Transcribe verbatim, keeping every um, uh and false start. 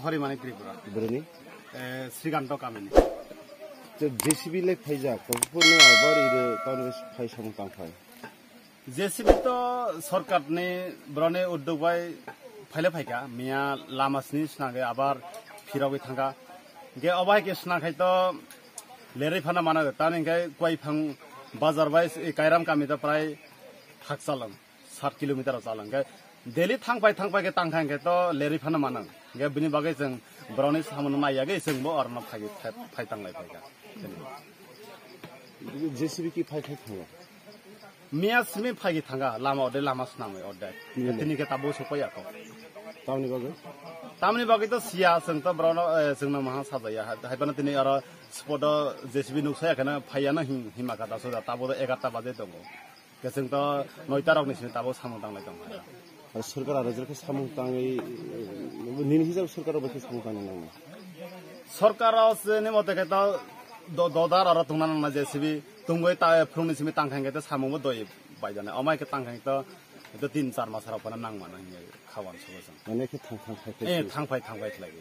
Horimani Tripura. Boroni? Eh, Srikanto kamini. Te J C B le phaijak, to phone ni abar ire town phai samung tang phai. J C B to sorkar ni boroni uddog bai phaile phaika, miya lama sini swnangwi abar phirogwi thangka. Ge obai ke swnang khai to lerwi phano mano, tani hwnkhe Kuaiphang bazar bai Kairam kami to prai thak chalang. Sat kilometer o chalang khe daily thangpai thangpai khe tangkha hwnkhe to lerwi phano manang. Hwnkhe bini bagwi chwng borokni samungno naiyagwi chwngbo orno phai, phai, phai tanglai phaikha. J C B ki phai khai thango. Miya simi phai thangkha, lama ode lama swnamwi ode. Nini. Tini khe tabuk sokpaiya kho. Tamni bagwi? Tamni bagwi to siya, chwng to borokno, eh, chwngno maha sajaya. Hai, hai phano tini aro spot o J C B nuksaya kheno phaiya no him, hima kha da soja, tabuk to egarta baje tongo. Khe chwng to noita rokni simi tabuk samung tanglai tong kha. Ar sorkar aro jora khe samung tangwi, nini hisab sorkar bai khe samung tangwi nangni? Sorkar o se ni mote khe to do-, dodar aro tongna nangna J C B tongwi ta phurungni simi tangkha hwnkhe to samungbo doi bai jani. Omai khe tangkha hwnkhe to, to tin char mas rok phano nangmano hwnkhe khawan sobo chwng. Mane khe thang thang khai khai Eh, se. Thang phai, thang phai khlai.